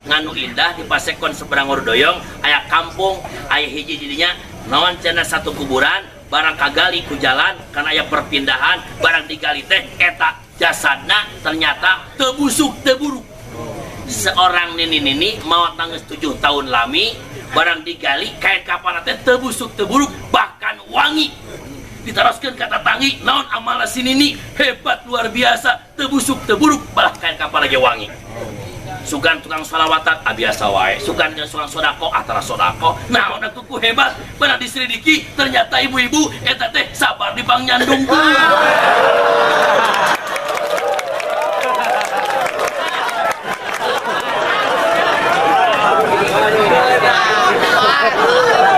Nganu indah di Pasekon seberang Wardoyong aya kampung aya hiji didinya naon cenah satu kuburan barang kagali ku jalan karena aya perpindahan barang digali teh eta jasadna ternyata teu busuk teu buruk. Seorang nini-nini maot nangis 7 tahun lami barang digali kain kapan teh teu busuk teu buruk bahkan wangi. Ditaroskeun ka tatangi naon amalna si nini hebat luar biasa teu busuk teu buruk balah kain kapan lagi wangi. Sugan tukang sholawatan biasa wae, sugan tukang sodako atara sodako, naon atuh ku hebat, benar diselidiki ternyata ibu-ibu eta teh sabar di pangnyandung.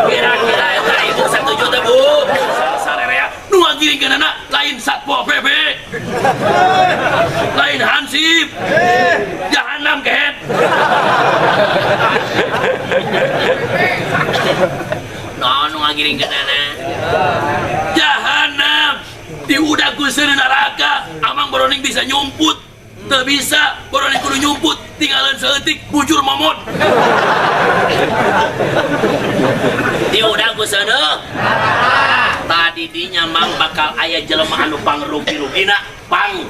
Kira-kira eta ibu satuju teh bu, sarerea nu ngagiringkeunana lain Satpol PP, lain Hansip, jahanam kehet. Naon nu ngagiringkeunana? Jahanam diudag ku seuneu neraka, amang boroning bisa nyumput. Teu bisa, boroning kudu nyumput, tinggalan saeutik bujur momot. Diudag ku seuneu tadi dinya mang bakal aya jelema anu pangrugi-rugina, pang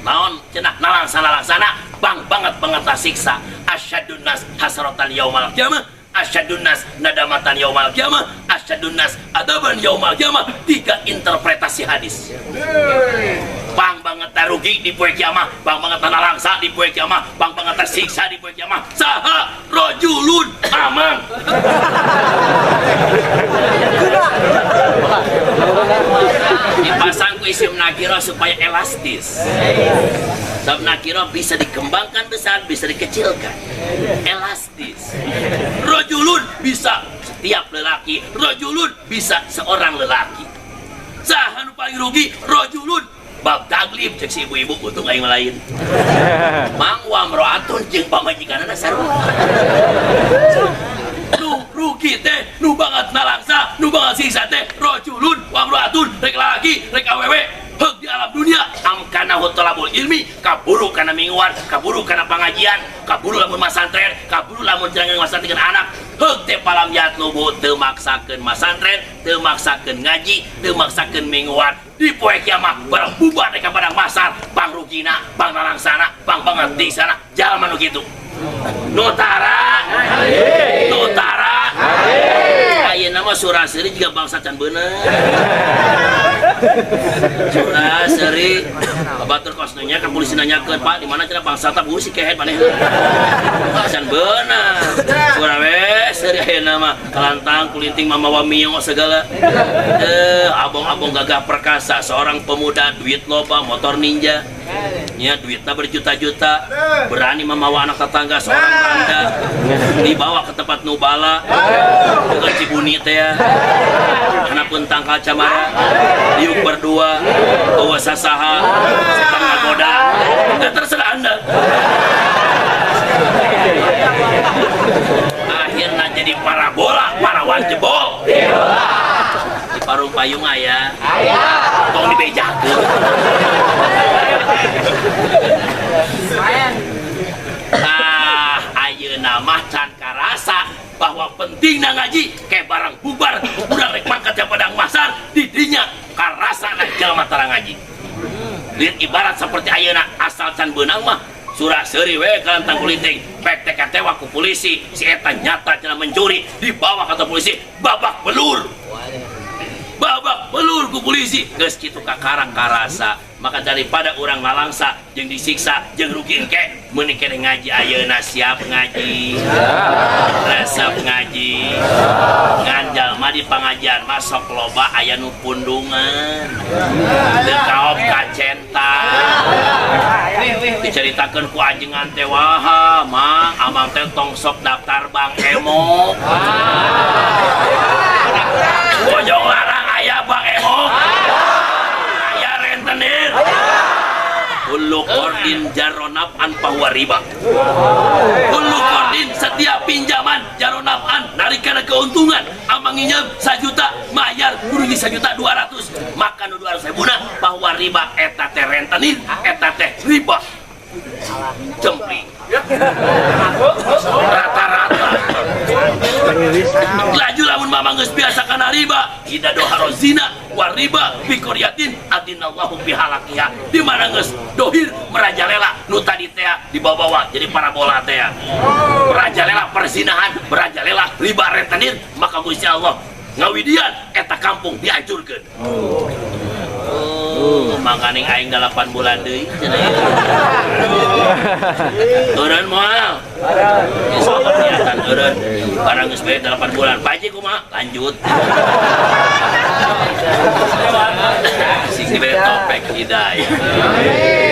naon cenah nalangsa-nalangsana bang banget banget siksa. Asyadun nas hasratan yaumal qiyamah, asyadun nas nadamatan yaumal qiyamah, asyadun nas adaban yaumal qiyamah. 3 interpretasi hadis. Bang banget rugi di poe kiamah, bang banget nalangsa di poe kiamah, bang banget tersiksa di poe kiamah. Saha rajulun amang. Dipasang ku isim nakirah supaya elastis. Sebab nakirah bisa dikembangkan besar, bisa dikecilkan. Elastis. Rajulun bisa setiap lelaki, rajulun bisa seorang lelaki. Saha nu paling rugi? Rajulun. Bab taglib cek si ibu-ibu untung aing lain. Mang wa mroatun jeung pamajikanna sarua. Nu rugi teh nu banget nalangsa, nu banget siksa teh rajulun wa mroatun rek lalaki rek awewe heug di alam dunia amkana talabul ilmi kaburu kana mingguan, kaburu kana pangajian, kaburu lamun masantren, kaburu lamun jangan masantren anak. Heug teh palam yatlubu teu maksakeun masantren, teu maksakeun ngaji, teu maksakeun mingguan. Di poe kiamat barang bubar ka padang pasar, bang rugina, bang nalangsana, bang banget di sana, jalma nu kitu. Nu tara, nu tara. Ayeuna mah suraseri juga bangsa can beuneur. Suraseri batur kos nanya ka polisi nanyakeun, Pak, di mana cenah bangsa tah si kehed manehna. Can beuneur. Surawe seri ayeuna mah kalantang kulinting mamawa mio segala. Abong-abong gagah perkasa, seorang pemuda duit loba, motor ninja. Nya duitna berjuta-juta, berani memawa anak tetangga seorang randa dibawa ke tempat nubala ke Cibuni teh ya. Hanapun tangkal camara diuk berdua bawa sasaha setan ngagoda. Enggak terserah Anda. Akhirnya jadi parabola, parawan jebol. Di parung payung aya. Tong dibejakeun. Ah, ayeuna mah can karasa bahwa pentingna ngaji kayak barang bubar budak rek mangkat ka padang masar didinya karasana jelema tara ngaji. Lihat ibarat seperti ayeuna asal can beunang mah surah seuri we kalantang kuliting pek teh katewa ku polisi si eta nyata cenah mencuri dibawa ka polisi babak belur. Babak belur ku polisi geus kitu kakarang karasa. Maka daripada orang nalangsa jeung disiksa jeung rugi engke meuni keneh ngaji ayeuna siap ngaji resep ngaji ngan jalma di pangajian mah sok loba aya nu pundungan teu kaop kacenta dicaritakeun ku ajengan teh waha mang amang teh tong sok daftar bank emo Bojong Larang aya bank emo aya rentenir. Kullu qardin jaronaf'an fahuwa riba. Kullu qardin setiap pinjaman jaronaf'an narik kana keuntungan. Amang nginjem 1 juta mayar kudu 1.200.000 maka nu 200.000 na fahuwa riba eta teh rentenir eta teh riba. Cempling. Jelema mah geus biasa kana riba, ida doharo zina wa riba bi qaryatin adinallahu bi halakiha. Di mana geus dohir merajalela nu tadi teh dibawa-bawa jadi parabola teh. Merajalela perzinahan, merajalela riba rentenir, maka Gusti Allah ngawidian eta kampung dihancurkeun. Oh, makaning aing 8 bulan deui cenah. Eureun moal. Insyaallah niatan eureun. Barang geus beres 8 bulan. Pak Haji kumaha? Lanjut. Sing dibere topek hidayah.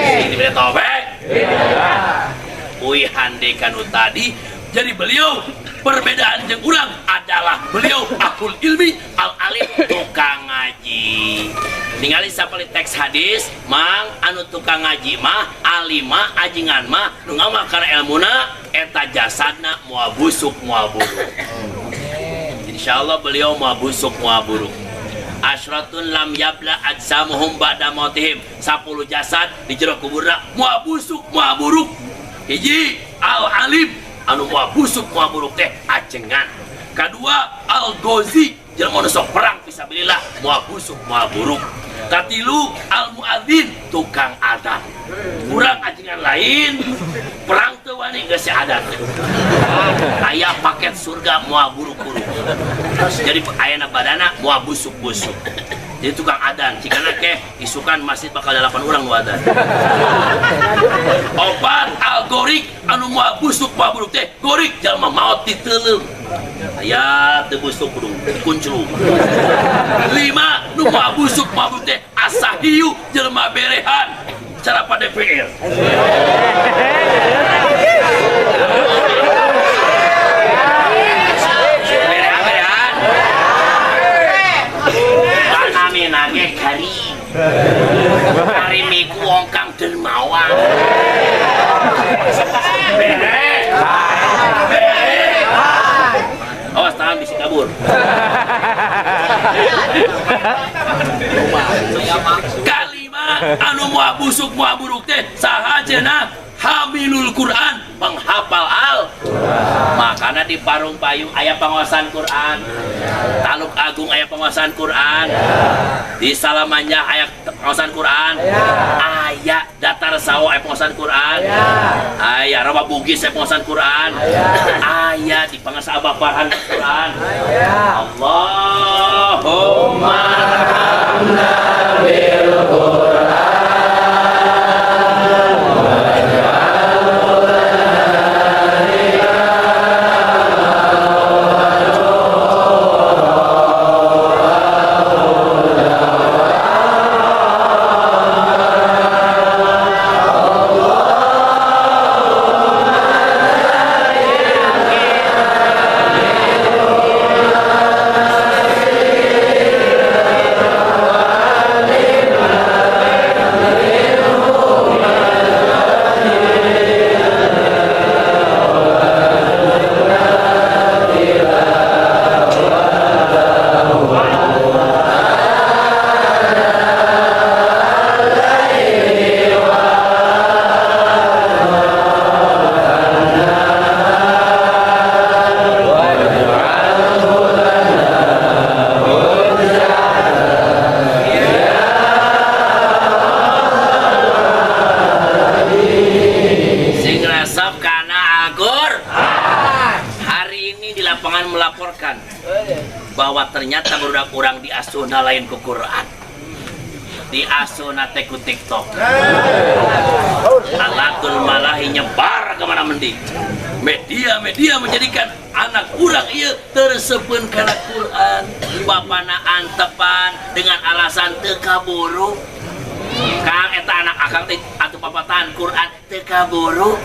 Sing dibere topek hidayah. Uih hande kanu tadi. Jadi beliau perbedaan jeung urang adalah beliau ahlul ilmi al-alim tukang ngaji. Ningali sapali teks hadis mang anu tukang ngaji mah alima ajingan mah nu ngamal kana elmuna eta jasadna moal busuk moal buruk. Insyaallah beliau moal busuk moal buruk. Asratun lam yabla ajsamuhum ba'da mautihim. 10 jasad di jero kuburna moal busuk moal buruk. Hiji al-alim anu moal busuk moal buruk teh ajengan. Kadua al-ghazi jelema nu sok perang fisabilillah moal busuk moal buruk. Katilu al-muadzin tukang adan. Urang ajengan lain perang teu wani geus adan. Aya paket surga moal buruk-buruk. Jadi ayana badana moal busuk-busuk. Jadi tukang adan cigana keh isukan masjid bakal 8 urang nu adan. Opat al-gorik anu moal busuk moal buruk teh gorik jalma maot diteuleum. Aya teu busuk kudu kunclung. 5 nu moal busuk moal buruk teh asahiyu jelema berehan cara pa DPR. Berehan-berehan. Tanamina ge karim. Karim iku wong kang dermawan. Berehan. Awas tangan bisa kabur. Kalima anu moal busuk moal buruk teh saha cenah hamilul Quran penghafal al. Makana di Parung Payung aya penguasaan Quran, Taluk Agung aya penguasaan Quran, di Salamanya aya penguasaan Quran, aya Datar Sawo aya penguasaan Quran, aya Rawa Bugis aya penguasaan Quran, aya di Pangasa Abah Farhan Quran. Allahumma arhamna bil Quran. Bahwa ternyata budak urang diasuhna lain ku Quran, diasuhna teh ku TikTok. Alatul malahi nyebar kemana mendi. Media-media menjadikan anak urang ieu tersepeun kana Quran. Bapana antepan dengan alasan teu kaburu. Kang eta anak akang teh atuh papatahan Quran teu kaburu.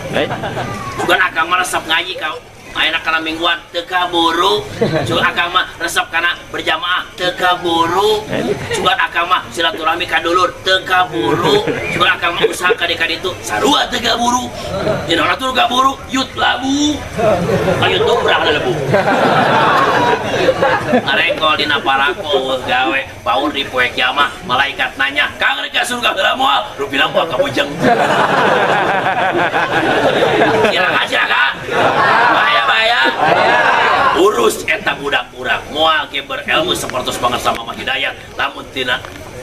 Bukan akang mah resep ngaji ka ayeuna kana mingguan teu kaburu, cuman akang mah resep kana berjamaah teu kaburu, cuman akang mah silaturahmi ka dulur teu kaburu, cuman akang mah usaha ka ditu sarua teu kaburu. Jeung urang tur kaburu yut labu. Ayo tubrah lebu. Ngarekol dina parako eueuh gawe, paur di poe kiamah malaikat nanya, "Kang rek ka surga heula moal?" Rupina moal ka bujeng. Silakan silakan. Bahaya bahaya. Urus Lulus eta budak urang moal ge berilmu sapertos banget sama Mama Hidayat lamun tina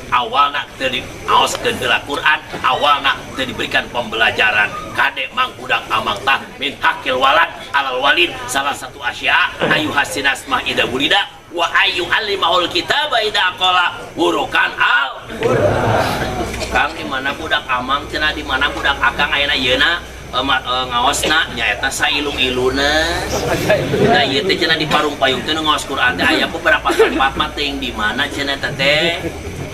awalna teu diaoskeun heula Quran, awalna teu diberikan pembelajaran. Kade mang budak amang tah min hakil walad alal walid salah satu asya ayu hasinasmah ida wulida wa ayu alimahul kitaba ida aqala wurukan al Kang di mana budak amang cenah di mana budak akang ayeuna yeuna ngaosna nyaeta sailung-iluna. Nah ieu teh cenah di Parung Payung teh nu ngaos Quran teh aya beberapa tempat mah teuing di mana cenah teh.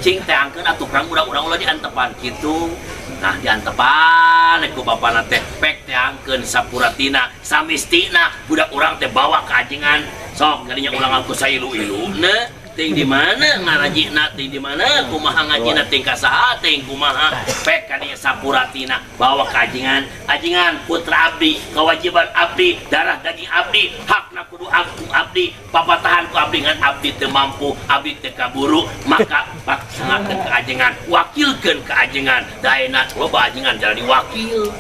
Cing teh angkeun atuh kang urang-urang ulah diantepan kitu. Nah diantepan ku bapana teh pek teh angkeun sapuratina samistina budak urang teh bawa ka ajengan. Sok jadinya ulangan ku sailu-iluna. Ting di mana ngarajina ting di mana kumaha ngajina ting ka saha ting kumaha pek kadinya sapuratina bawa ka ajengan. Ajengan putra abdi kewajiban abdi darah daging abdi hakna kudu aku abdi papatahan ku abdi ngan abdi teu mampu abdi teu kaburu maka paksangakeun ka ajengan wakilkeun ka ajengan daena loba ajengan jadi wakil.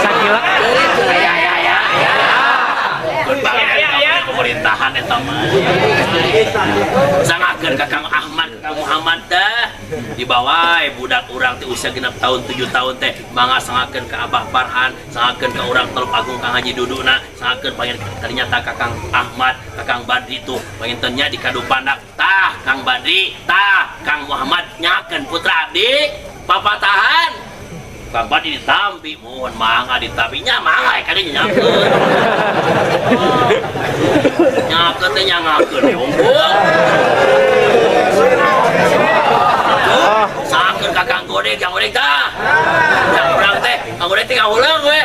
Sakila pemerintahan eta mah sangakeun ka Kang Ahmad ka Kang Muhammad teh dibawa budak urang teh usia 6 tahun 7 tahun teh mangga sangakeun ka Abah Farhan sangakeun ka urang Teluk Agung Kang Haji Duduna sangakeun panggil ternyata ka Kang Ahmad ka Kang Badri tuh panginten nya di Kadupandak tah Kang Badri tah Kang Muhammad nyakeun putra abdi papatahan Kang Badri ditampi mohon mangga ditampinya mangga kadinya nyakeun nyakeun teh nyangakeun we unggul sakeun ka Kang Godeg Kang Godeg tah yang urang teh Kang Godeg teh ngahuleng we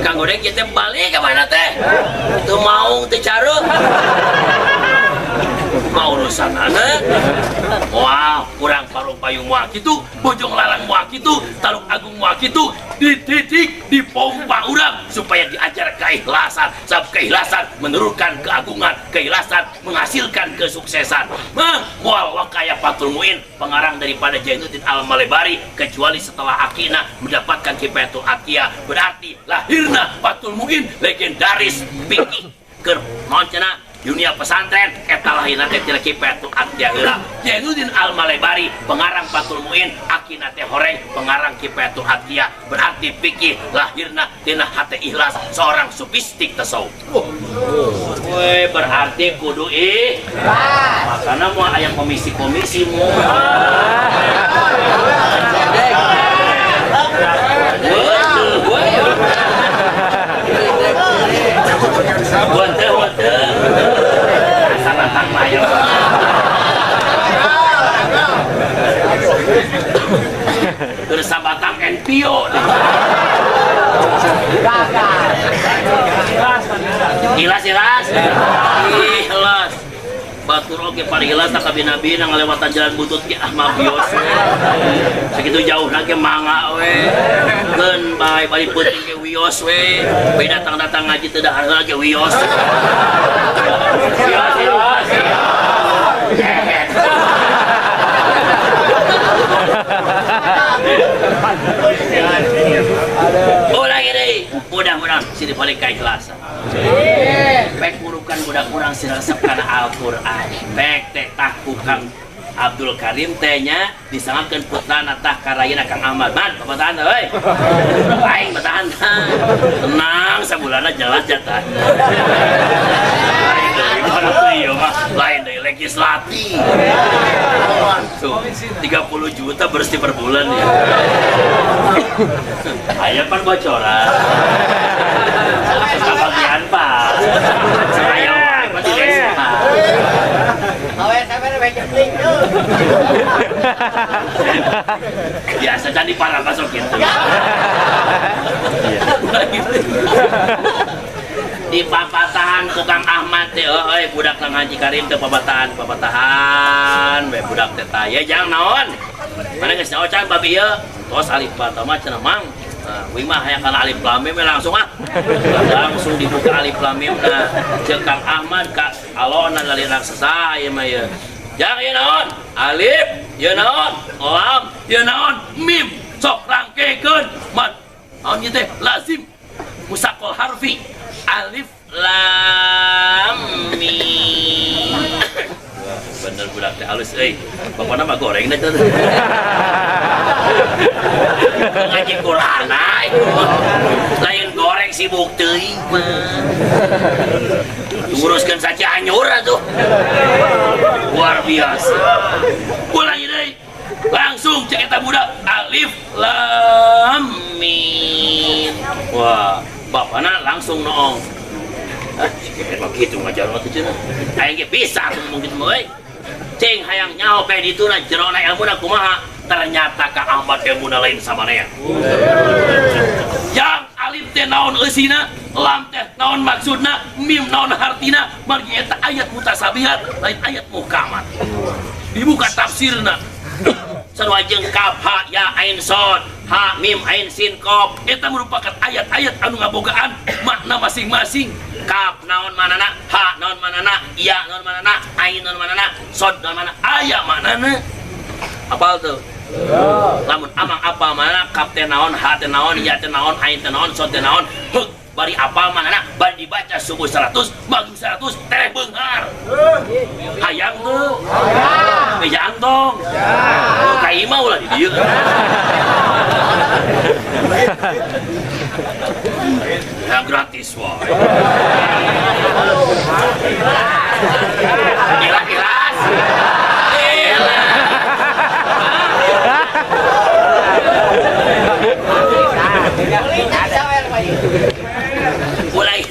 Kang Godeg ieu teh balik ka mana teh teu maung teu careung mau urusan anak wah kurang Parung Payung wah kitu Bojong Larang wah kitu Taluk Agung wah kitu dididik dipompa urang supaya diajar keikhlasan sebab keikhlasan menurunkan keagungan keikhlasan menghasilkan kesuksesan mang moal wakaya Fathul Muin pengarang daripada Jainuddin Al-Malebari kecuali setelah akina mendapatkan kifayatul atiyah berarti lahirna Fathul Muin legendaris fikih keur naon cenah dunia pesantren eta lahirna teh tina kifayatul atiyah heula Jainuddin Al-Malebari pengarang Fathul Muin akina teh horeng pengarang Kifayatul Atiyah berarti fikih lahirna tina hate ikhlas seorang sufistik tasawuf. Weh berarti kudu ikhlas makana moal aya komisi-komisi moal. Bersabatang NPO. Ikhlas ikhlas. Ikhlas. Batur oge paling ikhlas tak kabi-nabi nang ngalewatan jalan butut ge ah mah bios. Sakitu jauh ge mangga we. Keun bae bari peuting ge wios we. Bae datang-datang ngaji teu dahar heula ge wios. Wios wios. Ulang ini, mudah-mudahan sini balik keikhlasan. Pek murukan budak urang sih resep kana Al-Qur'an. Pek teh tah ku Kang Abdul Karim teh nya disangakeun putrana tah karayana Kang Ahmad. Man, babatahan euy. Aing batahan. Tenang sabulanna jelas jatah. Lain dari legislatif. Tuh, 30 juta bersih per bulan ya. Ayo pan bocoran. Kebagian pak. Ayo pasti desa. Biasa jadi para masuk gitu. Di papatahan ku Kang Ahmad teh euy budak Kang Haji Karim teh papatahan papatahan we budak teh tah ye jang naon mana geus nyaho can babi ieu tos alif ba ta mah cenah mang nah we mah hayang kana alif lam mim langsung ah langsung dibuka alif lam mim nah ceuk Kang Ahmad ka alona lali raksasa ieu mah ieu jang ieu naon alif ieu naon lam ieu naon mim sok rangkekeun Naon ieu teh? Lazim musaqal harfi. Alif lam mim. Bener budak teh alus euy. Bapana mah goreng da teh. Ngaji Quran lain goreng sibuk teuing mah. Nguruskeun saja anyur atuh. Luar biasa. Ulangi deui. Langsung cek eta budak alif lam mim. Wah, bapana langsung noong. Ah, si Kemet mah kitu ngajar mah teh cenah. Aing ge bisa atuh ngomong kitu mah euy. Cing hayang nyaho pe dituna jerona ilmuna kumaha? Ternyata Kang Ahmad ilmuna lain samanea. Yang alif teh naon eusina, lam teh naon maksudna, mim naon hartina, margi eta ayat mutasabihat lain ayat muhkamat. Dibuka tafsirna. Sarua jeung kaf ha ya ain sod, ha mim ain sin qaf, eta merupakan ayat-ayat anu ngabogaan makna masing-masing. Kaf naon manana, ha naon manana, ya naon manana, ain naon manana, sod naon manana, aya maknana. Apal tuh? Lamun amang apa mana kaf teh naon, ha teh naon, ya teh naon, ain teh naon, sod teh naon, heug bari apal manana, bari dibaca subuh 100, maghrib 100, tereh beunghar. Hayang tuh. Hayang tong. Ka imah ulah di dieu. Ya gratis wae. Ikhlas. Mulai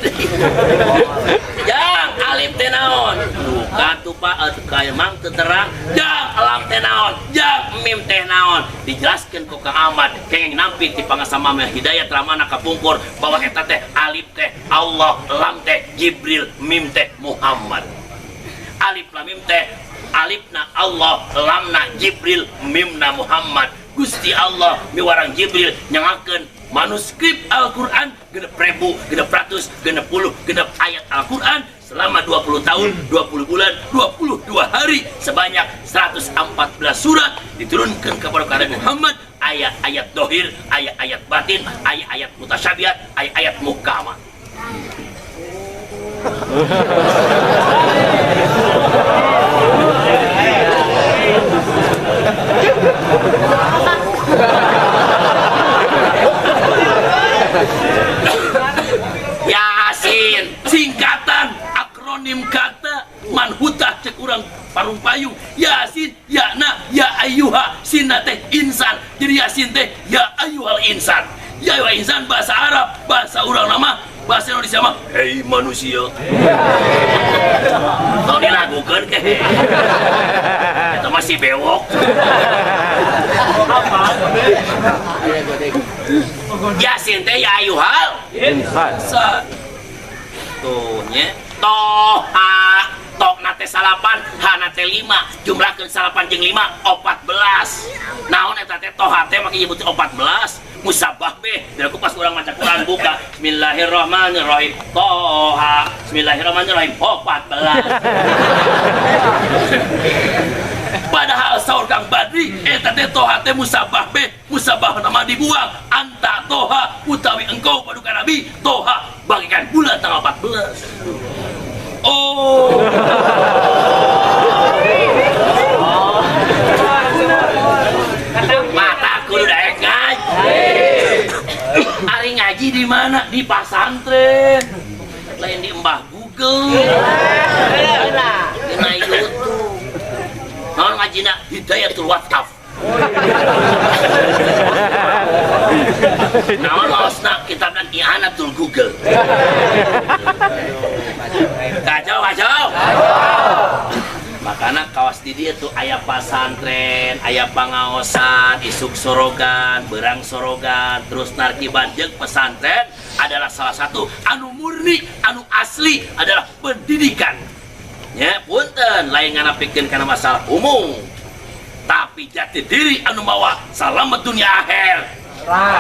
jang alif teh naon duka tuh pak atuh mang teu terang jang lam teh naon jang mim teh naon dijelaskeun ku Kang Ahmad kenging nampi ti pangasama hidayat ramana kapungkur bahwa eta teh alif teh Allah, lam teh Jibril, mim teh Muhammad. Alif lam mim teh alifna Allah, lamna Jibril, mimna Muhammad. Gusti Allah miwarang Jibril nyangakeun manuskrip Al-Quran 6.660 ayat Al-Quran selama 20 tahun, 20 bulan, 22 hari sebanyak 114 surat diturunkan kepada Nabi Muhammad, ayat-ayat dohir, ayat-ayat batin, ayat-ayat mutasyabihat, ayat-ayat muhkamat. Yasin singkatan akronim kata manhutah cek urang parung payung. Yasin ya na ya ayyuha sinna teh insan. Jadi Yasin teh ya ayyuhal insan. Ya ayyuhal insan bahasa Arab, bahasa urang nama, bahasa Indonesia mah hei manusia. Tong dilagukeun ke. Eta masih bewok. Yasin teh ya ayyuhal insan. Tuh nya toha tok nate salapan, ha nate 5, jumlahkeun salapan jeung 5 14. Naon eta teh toha teh make nyebut 14 musabah beh. Dan aku pas urang maca Quran buka Bismillahirrahmanirrahim toha Bismillahirrahmanirrahim 14. Padahal saur Kang Badri eta teh toha teh musabah beh, musabah nama dibuang anta toha utawi engkau paduka Nabi toha bagaikan bulan tanggal 14. Oh. Mata kudu daek ngaji. Ari ngaji di mana? Di pasantren. Lain di Mbah Google. Dina YouTube. Naon ngajina Hidayatul Wakaf. Naon maosna kitabna I'anatul Google. Kacau, kacau. Makana kawas di dieu tuh aya pasantren, aya pangaosan, isuk sorogan, berang sorogan, terus narkiban jeung pesantren adalah salah satu anu murni, anu asli adalah pendidikan. Ya, punten lain nganapikeun kana masalah umum. Tapi jati diri anu mawa salamet dunia akhir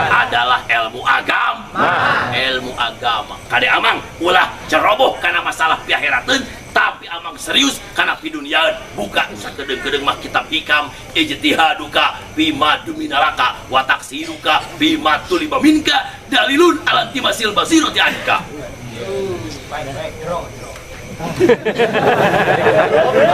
adalah ilmu agama. Ilmu agama. Kade amang ulah ceroboh kana masalah piakhirateun, tapi amang serius kana piduniaeun buka sakedeung-kedeung mah kitab hikam ijtihaduka bima duminalaka wa taksiruka bima tuliba minka dalilun alanti masil basirati anka.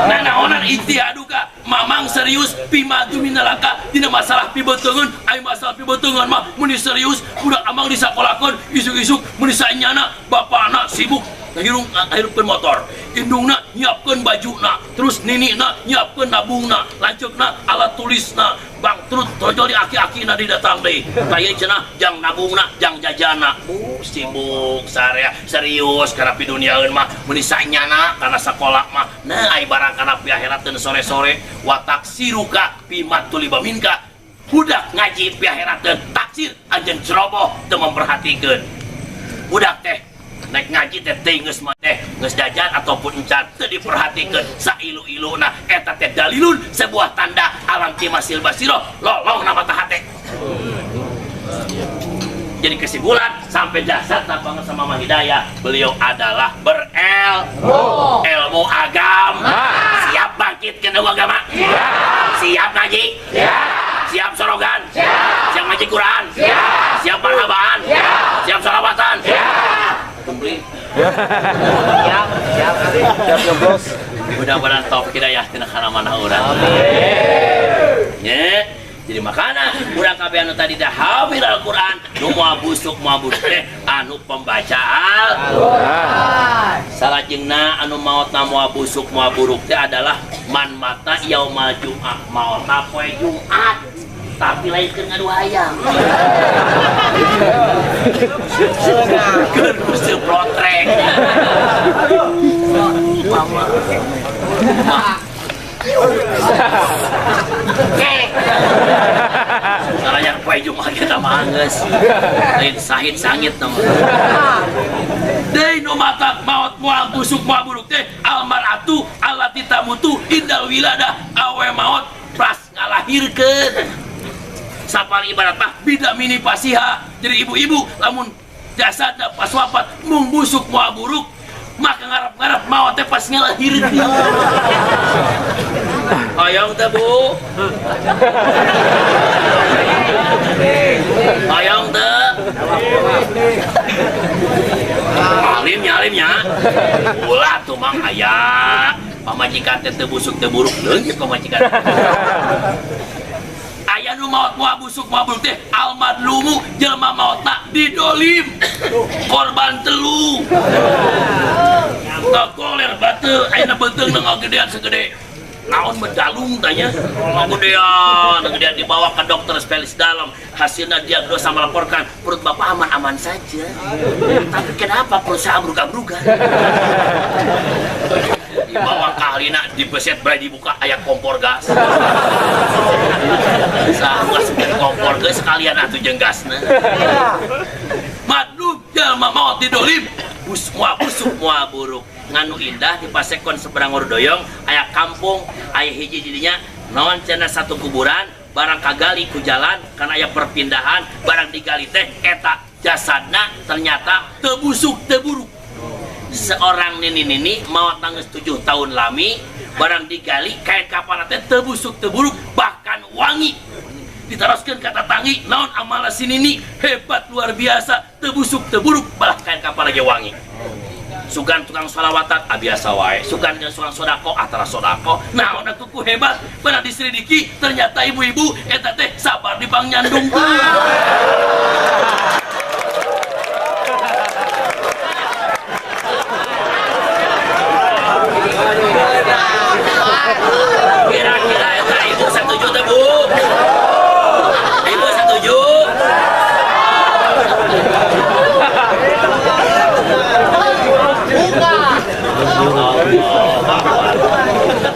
Nah naonan ijtihaduka mamang serius bima duminalaka dina masalah pibeteungeun ai masalah pibeteungeun mah mun serius budak amang disakolakeun isuk-isuk mun sanyana bapana sibuk ngahirupkeun motor, indungna nyiapkeun bajuna, terus ninina nyiapkeun nabungna, lanceukna alat tulisna, bangkrut tojol di aki-akina didatang deui. Taya cenah jang nabungna, jang jajana. Sibuk sarea serius kana piduniaeun mah mun sanyana kana sakola mah. Nah ai barang kana pi akhirateun sore-sore wa taksiruka bima tuliba minka. Budak ngaji pi akhirateun taksir anjeun ceroboh teu memperhatikeun. Budak teh naik ngaji teh teh geus mah teh geus jajan ataupun encan teu diperhatikeun sailu-iluna eta teh dalilun sebuah tanda alam timasil basiro lolong na mata hate. Jadi kesimpulan sampai jasad banget sama Mama Hidayah, beliau adalah berilmu, ilmu agama. Siap bangkit ke ilmu agama? Siap ngaji? Siap sorogan? Siap ngaji Quran? Siap marhabaan? Siap sholawatan? Komplit. Siap, siap, siap nyoblos. Mudah-mudahan taufik hidayah tina kana mana urang. Amin. Jadi makana urang kabeh anu tadi teh hafil Al-Qur'an, nu moal busuk moal buruk teh anu pembaca Al-Qur'an. Salajengna anu maotna moal busuk moal buruk teh adalah man mata yaumal jum'ah, maotna poe Jumat. Tapi lain keur ngadu hayam. Keur useup lotrek. Mama. Salahnya poe Jumat kita mah geus. Lain sahid sangit mah. Deui nu mata maot moal busuk moal buruk teh almaratu allati tamutu indal wiladah awe maot pas ngalahirkeun. Sapali ibarat mah bida mini pasiha. Jadi ibu-ibu lamun jasadna pas wafat mung busuk moal buruk maka ngarap-ngarap maot teh pas ngalahirkeun. Hayang teh Bu. Hayang teh. Alim nya alim nya. Ulah tuh mang aya. Pamajikan teh teu busuk teu buruk leungit pamajikan. Aya nu maot moal busuk moal buruk teh almadlumu jelema maotna didolim korban telu. Ngagoler batu ayeuna beuteung ngagedean segede naon medalung tanya gedean dibawa ke dokter spesialis dalam, hasilnya diagnosa melaporkan perut bapak aman-aman saja, tapi kenapa perut saya ambruk-ambrukan? Dibawa ke ahlina, dibeset berai dibuka aya kompor gas. Sama seperti kompor gas sekalian atuh jeung gasna. Madlum jalma maot didolim, moal busuk moal buruk. Nganu indah di Pasekon seberang Wardoyong aya kampung aya hiji didinya naon cenah satu kuburan barang kagali ku jalan karena aya perpindahan barang digali teh eta jasadna ternyata teu busuk teu buruk. Seorang nini-nini maot geus 7 tahun lami barang digali kain kapan teh teu busuk teu buruk bahkan wangi. Ditaroskeun ka tatangi naon amalna si nini hebat luar biasa teu busuk teu buruk balah kain kapan lagi wangi. Sugan tukang sholawatan biasa wae, sugan jeung tukang sodako atara sodako. Naon atuh ku hebat pernah diselidiki ternyata ibu-ibu eta teh sabar di pangnyandung. Kira-kira eta ibu setuju teh Bu? Ibu setuju?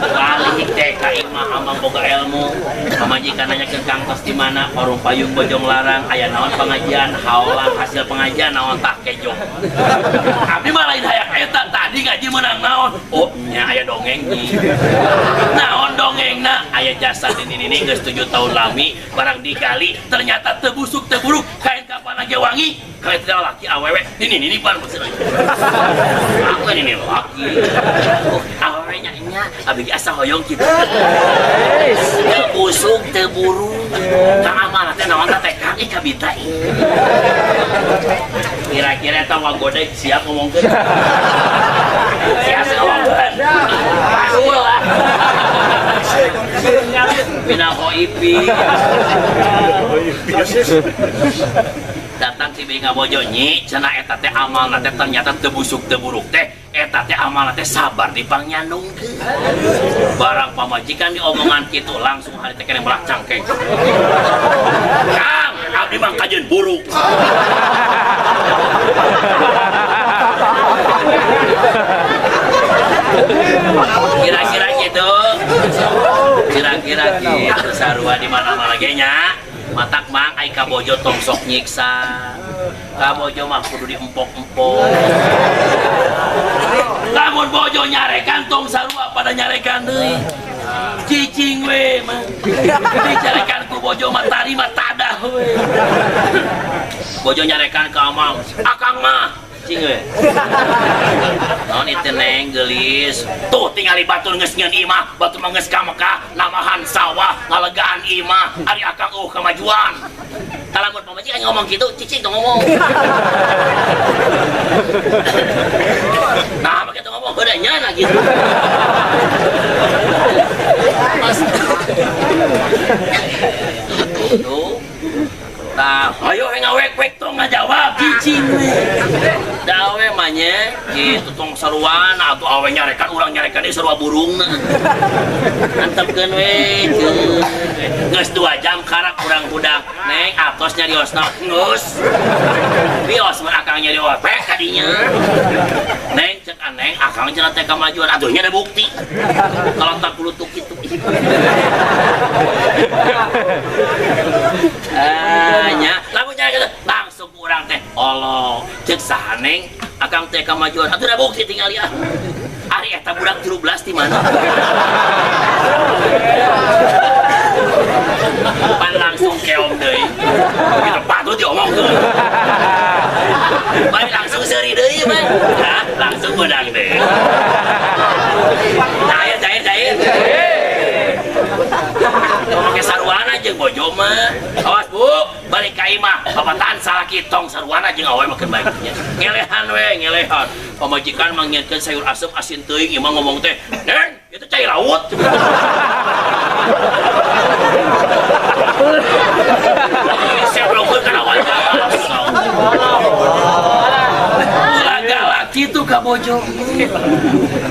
Balik teh ka imah amang boga ilmu. Pamajikan nanyakeun Kang tos di mana, warung payung Bojong Larang, aya naon pengajian, haolah hasil pengajian naon tah kejo. Abdi mah lain hayang eta tadi ngaji menang naon. Oh, nya aya dongeng nih. Naon dongengna? Aya jasa nini-nini geus 7 tahun lami barang digali ternyata teu busuk teu buruk, kain kapan lagi wangi, kain teh laki awewe nini-nini pan maksudna. Aku kan ini laki. nya abdi asa hoyong kitu. Teu busuk teu buruk. Kang amanah teh naon teh Kang ih kabita ih. Kira-kira eta wagodeg siap ngomongkeun. Siap ngomongkeun. Pasul lah. Bina hoipi. Datang si Bing Bojo nyi cenah eta teh amalna teh ternyata teu busuk teu buruk teh eta teh amalna teh sabar dipangyandungkeun. Barang pamajikan diomongan kitu langsung hari teh keneh belah cangkeng. Kang, abdi mah kajeun buruk. Kira-kira gitu. Kira-kira gitu sarua di mana-mana ge nya. Matak mang ai ka bojo tong sok nyiksa. Ka bojo mah kudu diempok-empok. Lamun bojo nyarekan tong sarua pada nyarekan deui. Cicing we mah. Dicarekan ku bojo mah tarima tadah we. Bojo nyarekan ka amang, akang mah cing we. Naon itu neng geulis. Tuh tingali batur geus nyieun imah, batur mah geus ka Mekah, namahan sawah, ngalegaan imah, ari akang eueuh kamajuan. Lamun pamajikan ngomong kitu, cicing tong ngomong. Nah, make tong ngomong heuda nyana gitu. Mas. Tuh. Tah, ayo ngawek-wek tong ngajawab cicing we. Da awe mah nya kitu tong saruan atuh awe nyarekan urang nyarekan deui sarua burungna. Antepkeun we ceun. Geus 2 jam karak urang hudang. Neng atos nyariosna geus. Bios mun akang nyarios pek kadinya. Neng cek aneng akang cenah teh kamajuan atuh nya ada bukti. Kalau tak kulutuk kitu. Nya lamun nyari langsung urang teh Allah cek saha neng akang teh kamajuan atuh da bukti tingali ah. Ari eta budak 13 di mana? Pan langsung keom deui. Begitu patut diomongkeun. Bari langsung seuri deui mah. Hah, langsung beunang deui. Cair cair cair. Make saruana jeung bojo mah. Awas Bu, balik ka imah. Papatan salaki tong saruana jeung awe makeun bae nya. Ngelehan we, ngelehan. Pamajikan mangnyieunkeun sayur asem asin teuing imah ngomong teh, "Neng, itu cai laut." Sebelumkeun kana wajah. Ulah galak kitu ka bojo.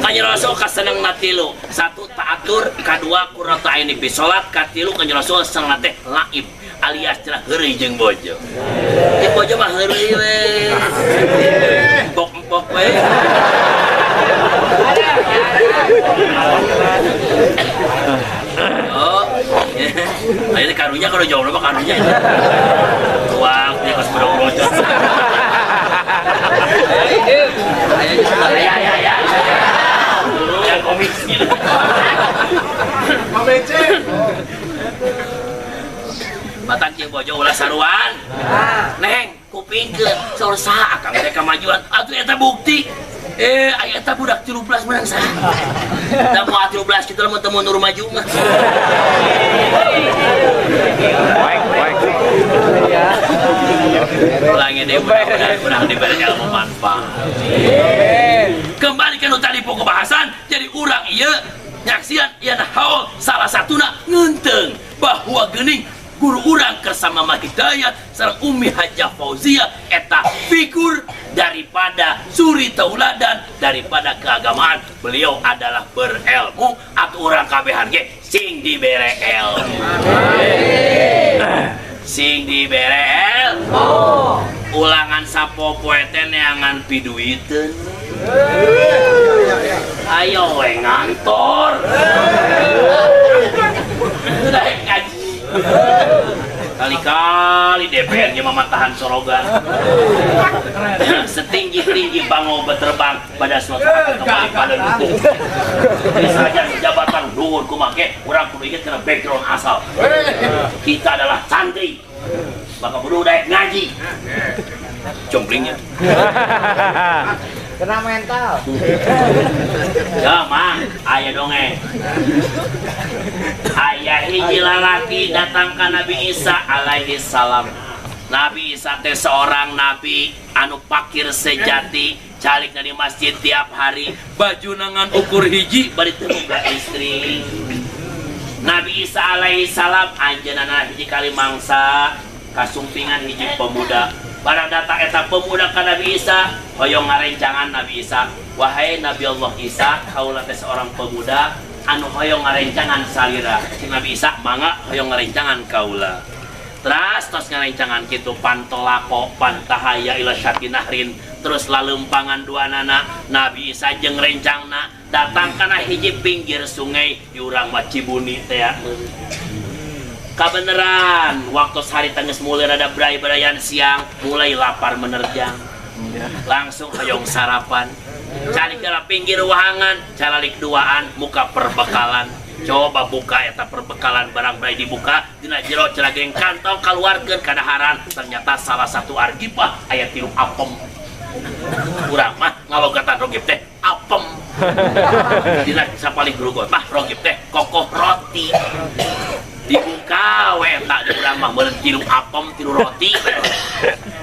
Kanjeng Rasul kasenengna tilu. Satu taatur, kadua qurratu aini fi sholat, katilu Kanjeng Rasul senengna teh laib alias cenah heureuy jeung bojo. Jeung bojo mah heureuy we. Empok-empok we. Oh. Nah, ini karunya kalau jauh mah karunya. Tuang dia kos berok-brocot. Ya ya ya. Yang komik gitu. Batang jeung bojo ulah saruan. Neng, kupingkeun saur saha akang teh kamajuan. Atuh eta bukti. Aya eta budak 13 menang saha. Da moal 13 kitu lamun teu mundur maju mah. Baik, baik. Ulangi deh, mudah-mudahan urang diberi ilmu manfaat. Kembali ke nu tadi pokok bahasan, jadi urang ieu nyaksian ieu haul salah satuna ngeunteung bahwa geuning guru urang bersama Mama Hidayat sareng Umi Hajah Fauzia eta figur daripada suri tauladan daripada keagamaan. Beliau adalah berilmu atau urang kabehan ge sing dibere ilmu. Sing dibere ilmu. Ulangan sapopoe teh neangan piduiteun. Ayo we ngantor. Udah ngaji. Kali-kali DPR-nya memantahan sorogan. Setinggi-tinggi bango berterbang pada suatu saat kembali pada lutung. Misalnya jabatan luhur kumake, orang kudu ingat karena background asal. Kita adalah santri. Maka kudu daek ngaji. Comblingnya. Kena mental. Ya mang, aya dongeng. Aya hiji lalaki datang ka Nabi Isa alaihi salam. Nabi Isa teh seorang nabi anu pakir sejati, calik dari masjid tiap hari, baju nangan ukur hiji bari teu boga istri. Nabi Isa alaihi salam anjeunna hiji kali mangsa kasumpingan hiji pemuda. Barang datang eta pemuda ka Nabi Isa, hoyong ngarencangan Nabi Isa. Wahai Nabi Allah Isa, kaula teh seorang pemuda anu hoyong ngarencangan salira. Cing Nabi Isa, mangga hoyong ngarencangan kaula. Terus tos ngarencangan kitu pantolako pantahaya ila syatinahrin, terus lalempangan duanana Nabi Isa jeung rencangna datang kana hiji pinggir sungai di urang mah Cibuni teh. Kabeneran waktu hari tengges mulai rada berai-beraian siang, mulai lapar menerjang. Langsung hoyong sarapan. Cari ke pinggir wahangan, calalik duaan, muka perbekalan. Coba buka eta perbekalan barang berai dibuka, dina jero celageng kantong kaluarkeun kadaharan. Ternyata salah satu argipah aya tilu apem. Urang mah ngalogatan rogib teh apem. Dina sapalih grugot mah rogib teh kokoh roti. Dibuka we eta di urang mah meureun tilu apem tilu roti.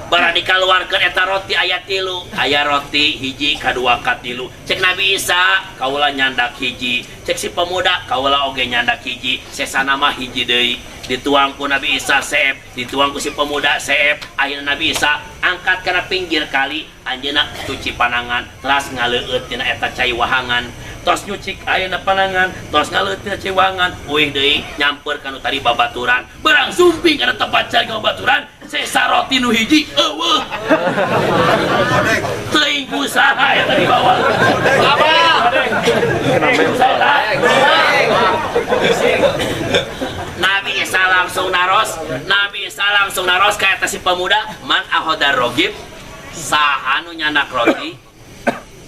Barang dikaluarkeun eta roti aya tilu, aya roti hiji kadua katilu. Cek Nabi Isa kaula nyandak hiji, cek si pemuda kaula oge nyandak hiji, sesana mah hiji deui. Dituang ku Nabi Isa seep, dituang ku si pemuda seep. Akhirna Nabi Isa angkat kana pinggir kali, anjeunna cuci panangan, teras ngaleueut tina eta cai wahangan. Tos nyucik ayeuna panangan, tos ngaleueut tina cai wahangan, uih deui nyamper kanu tadi babaturan. Barang sumping kana tempat cai babaturan, sesa roti nu hiji eueuh. Teuing usaha eta dibawa. Nabi Isa langsung naros, Nabi Isa langsung naros ka eta si pemuda, man ahodar rogib, saha nu nyandak roti?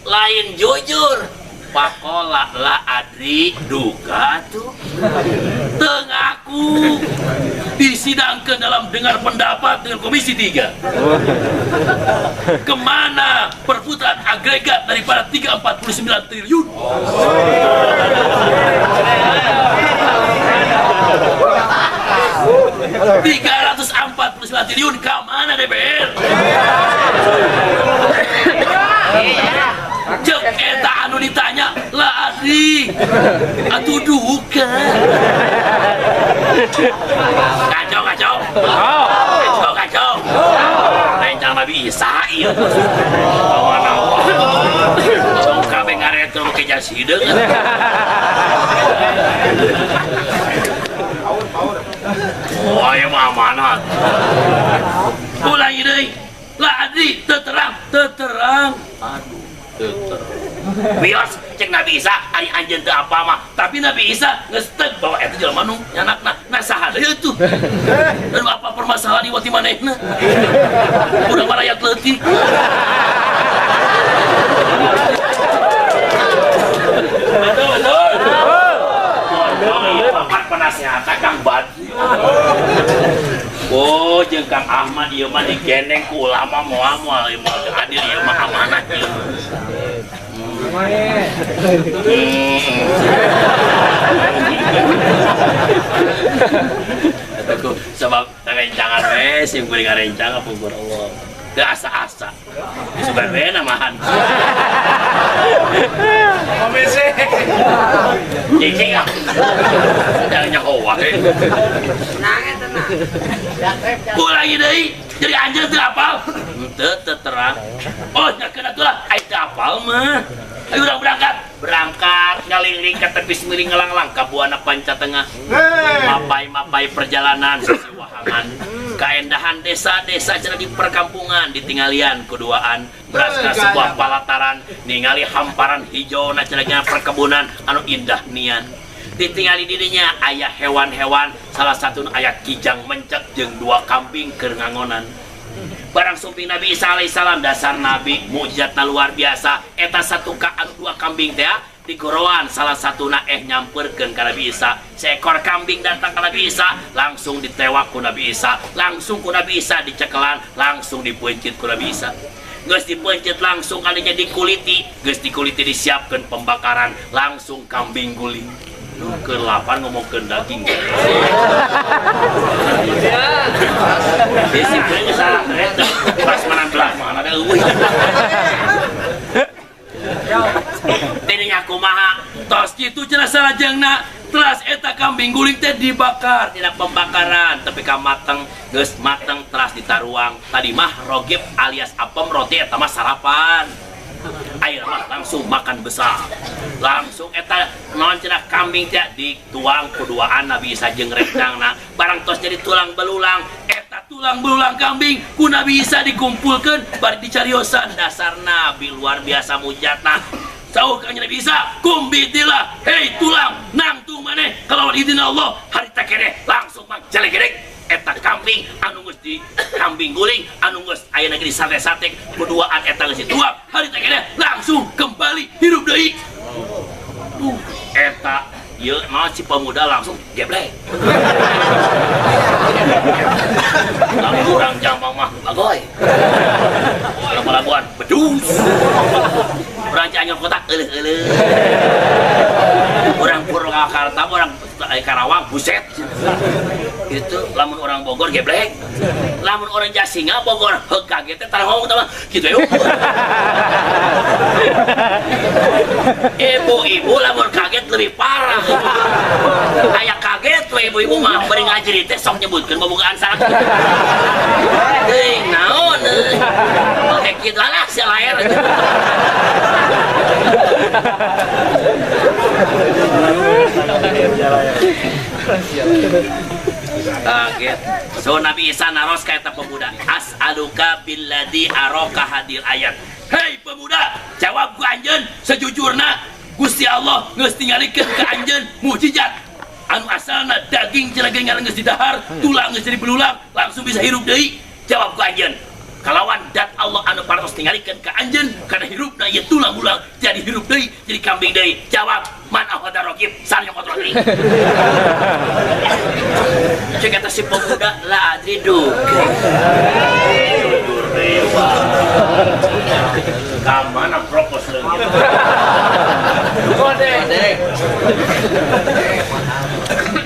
Lain jujur. Pakola la adri duka tuh. Teu ngaku. Disidangkan dalam dengar pendapat dengan Komisi 3. Kemana perputaran agregat daripada 349 triliun? 349 triliun kemana DPR? Cek eta anu ditanya la adri atuh duka. Kacau kacau. Kacau kacau. Rencang Nabi Isa ieu. Tong kabeh ngaretro make jas hideung. Wah, ya mah amanat. Ulangi deui. La adri teu terang, teu terang. Aduh, teu terang. Bios cek Nabi Isa ari anjeun teu apa mah, tapi Nabi Isa geus teug bahwa eta jelema nu nyanakna. Nah saha deui atuh? Dan apa permasalahan di wati manehna? Urang mah rakyat leutik. Betul betul. Betul. Penasehat Kang Badri. Oh, jeung Kang Ahmad ieu mah digeneng ku ulama moal-moal ieu mah adil ieu mah amanah ieu. Eta ku sebab rencangan we sim kuring ngarencang pungkur Allah. Teu asa-asa. Disugan we namahan. Komisi. Cicing ah. Jangan nyaho wae. Tenang tenang. Ulangi deui. Jadi anjeun teu apal? Henteu teu terang. Oh, nya keuna atuh lah, ai teu apal mah. Ayo urang berangkat. Berangkat ngaliling ka tepi miring ngelanglang ka Buana Panca Tengah. Mapai-mapai perjalanan sisi wahangan. Kaendahan desa-desa cenah di perkampungan ditinggalian kuduaan beras ka sebuah palataran ningali hamparan hijau na cenah perkebunan anu indah nian. Ditingali dirinya aya hewan-hewan, salah satu aya kijang mencek jeung dua kambing keur ngangonan. Barang sumping Nabi Isa alaihissalam dasar nabi mukjizatna luar biasa eta satu ka anu dua kambing teh digoroan salah satuna nyamperkeun ka Nabi Isa. Seekor kambing datang ka Nabi Isa langsung ditewak ku Nabi Isa, langsung ku Nabi Isa dicekelan, langsung dipeuncit ku Nabi Isa. Geus dipencet langsung kalinya dikuliti, geus dikuliti disiapkeun pembakaran langsung kambing guling. Nu keur lapar ngomongkeun daging. Disiplin salah eta. Pas mana belah mana da eueuh. Tadinya kumaha tos kitu cenah salajengna telas eta kambing guling teh dibakar tina pembakaran tapi ka mateng geus mateng teras ditaruang tadi mah rogib alias apem roti eta mah sarapan ayeuna mah langsung makan besar langsung eta naon cenah kambing teh dituang kuduaan Nabi Isa jeung rencangna barang tos jadi tulang belulang eta tulang belulang kambing ku Nabi Isa dikumpulkeun bari dicariosan dasar Nabi luar biasa mujatna. Sauh ka Nabi Isa kumbitilah hei tulang nangtung maneh kalawan izin Allah harita keneh langsung mangjalegedeg eta kambing anu geus di kambing guling anu geus ayeuna ge disate-sate kuduaan eta geus dituang harita keneh langsung kembali hirup deui. Eta ieu naon si pemuda langsung geblek. Lamun urang Jambang mah bagoy. Urang Pelabuhan bedus. Urang Cianjur kota euleuh-euleuh. Urang Purwakarta, urang Karawang buset. Itu lamun orang Bogor geblek. Lamun orang Jasinga Bogor heug kaget teh tara ngomong teh mah kitu we. Ibu-ibu lamun kaget lebih parah. Aya kaget we ibu-ibu mah bari ngaji teh sok nyebutkeun bobogaan sakit. Teuing naon euy. Oke kitu lah sia laer. Kaget. So Nabi Isa naros ka eta pemuda. As'aluka billadzi araka hadil ayat. Hei pemuda, jawab ku anjeun sejujurna Gusti Allah geus tingalikeun ka anjeun mukjizat anu asalna daging cenah geus didahar, tulang geus jadi belulang, langsung bisa hirup deui. Jawab ku anjeun. Kalawan dat Allah anu parantos tingalikeun ka anjeun kana hirupna ieu tulang belulang jadi hirup deui, jadi kambing deui. Jawab, man ahada raqib sar nyokot roti. Cek kata si pemuda la adri duka. Jujur deui wah. Ka mana propos leungit.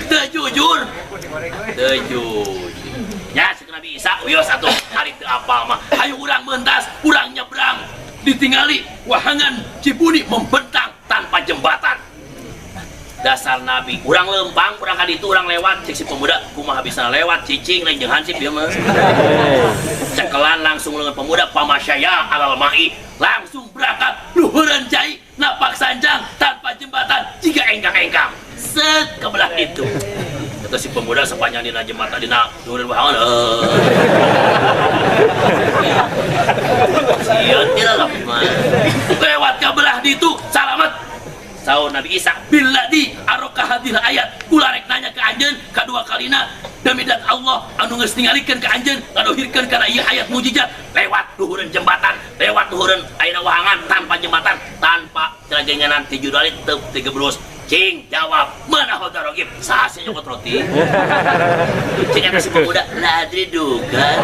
Teu jujur. Teu jujur. Ya cek Nabi Isa wios atuh hari teu apal mah. Hayu urang mentas, urang nyebrang. Ditingali wahangan Cibuni membentang tanpa jembatan. Dasar Nabi, urang lempang, urang ka ditu urang lewat, cek si pemuda kumaha bisa lewat cicing lain jeung hansip ieu mah. Cekelan langsung leungeun pemuda pamasyaya alal ma'i, langsung berangkat luhureun cai napak sanjang tanpa jembatan jiga engkang-engkang. Set ke belah itu. Kata si pemuda sepanjang dina jembatan dina luhureun wahangan. Sieun teu mah. Lewat ke belah ditu salamet. Saur Nabi Isa billadzi araka hadil ayat kula rek nanya ke anjeun kadua kalina demi dat Allah anu geus ningalikeun ka anjeun ngadohirkeun kana ieu ayat mukjizat lewat luhureun jembatan lewat luhureun ayeuna wahangan tanpa jembatan tanpa ceragenganan ti judali teu tigebrus cing jawab mana hoda rogib saha sih nyokot roti cing eta si pemuda la adri duka